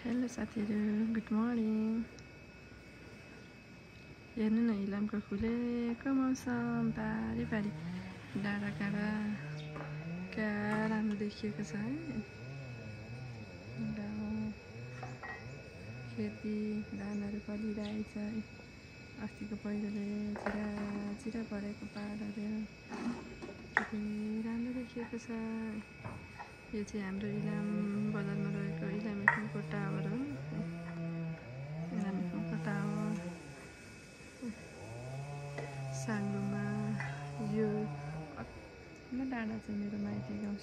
Hello साथीहरु, good morning. हेर्नु न, इलामको खुलेको मौसम, पारी डाँडा काँडा क्या राम्रो देखिएको छ है। खेती धानहरू फलिरहेछ है। अस्तिको पहिरोले चिरा परेको पाहाडहरू कति राम्रो देखिएको छ। यो चाहिँ हाम्रो इलाम बजारमा रहेको इलाम एफएमको टावर हो। इलाम एफएमको टावर साङ्लोमा यो डाँडा चाहिँ मेरो माइती गाउँ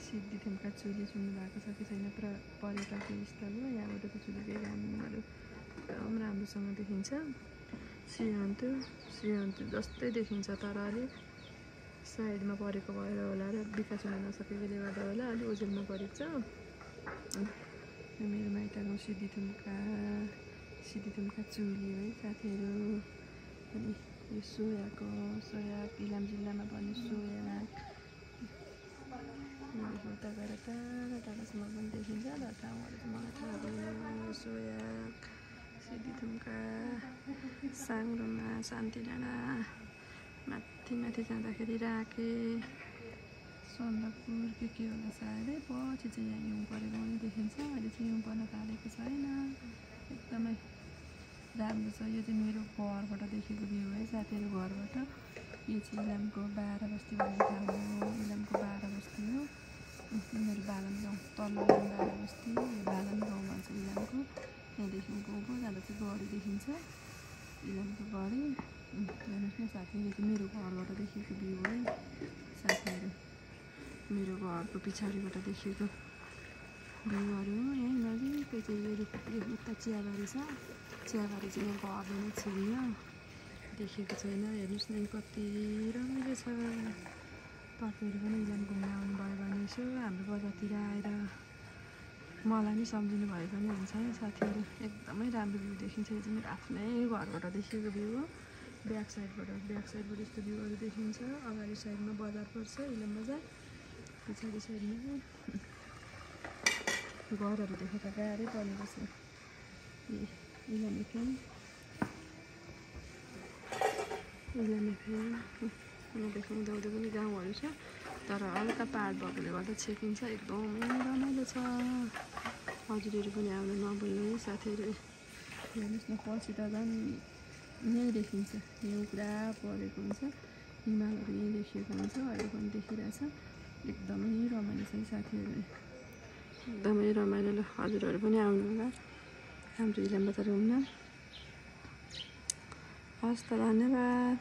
सिद्धिथुम्का चुली सुन्नु भएको छ कि छैन। पर्यटकीय स्थल हो। यहाँबाट त चुलीकै घामहरू एकदम राम्रोसँग देखिन्छ। श्रीहन्तु जस्तै देखिन्छ, तर अलिक साइडमा परेको भएर होला र विकास हुन नसकेकोले गर्दा होला अलिक ओझेलमा परेको छ। मेरो माइत गाउँ सिद्धिथुम्का चुली है साथीहरू। अनि यो सोयाग इलाम जिल्लामा पर्ने सोयाग उता गएर टाढासम्म पनि देखिन्छ। र ठाउँहरू चाहिँ मलाई थाहा भयो। सोयाग सिद्धिथुम्का साङ्लोमा शान्ति डाँडा माथि जाँदाखेरि राखे सन्दकपुर के होला सायदै। पछि चाहिँ यहाँ हिउँ परेको पनि देखिन्छ। अहिले चाहिँ हिउँ पर्न थालेको छैन। एकदमै राम्रो छ। यो चाहिँ मेरो घरबाट देखेको भ्यू है साथीहरू। घरबाट यो चाहिँ इलामको 12 बस्ती भन्ने ठाउँ हो। इलामको 12 बस्ती हो। मेरो बालन गाउँ तल्लो इलाम 12 बस्ती, यो बालन गाउँ भन्छ इलामको। यहाँदेखि उँभो जाँदा चाहिँ गढी देखिन्छ, इलामको गढी। हेर्नुहोस् न साथीहरू, चाहिँ मेरो घरबाट देखेको भ्यू है साथीहरू। मेरो घरको पछाडिबाट देखेको भ्यूहरू हो। यहीँ नजिकै चाहिँ यो उता चियाबारी छ। चियाबारी चाहिँ यहाँ घरले नै छिरियो, देखेको छैन। हेर्नुहोस् न कति रमाइलो छ। तपाईँहरू पनि इलाम घुम्न आउनुभयो भने यसो हाम्रो बजारतिर आएर मलाई नि सम्झिनु भयो भने हुन्छ है साथीहरू। एकदमै राम्रो भ्यू देखिन्छ। यो चाहिँ मेरो आफ्नै घरबाट देखेको भ्यू हो। ब्याक साइडबाट यस्तो भ्यूहरू देखिन्छ। अगाडि साइडमा बजार पर्छ, इलाम बजार। पछाडि साइडमा घरहरू देख्न त गाह्रै परेको छ। इलाम एफएम यहाँदेखि उँधो पनि गाउँहरू छ, तर हल्का पाहाड भएकोले गर्दा छेकिन्छ। एकदमै रमाइलो छ। हजुरहरू पनि आउनु नभुल्नु है साथीहरू। हेर्नुहोस् न, पछि त झन् यहीँ देखिन्छ, हिउँ पुरा परेको हुन्छ, हिमालहरू यहीँ देखिएको हुन्छ। अहिले पनि देखिरहेछ। एकदमै रमाइलो छ है साथीहरू, एकदमै रमाइलो। ल हजुरहरू पनि आउनु होला हाम्रो इलाम बजार घुम्न। हस् त, धन्यवाद।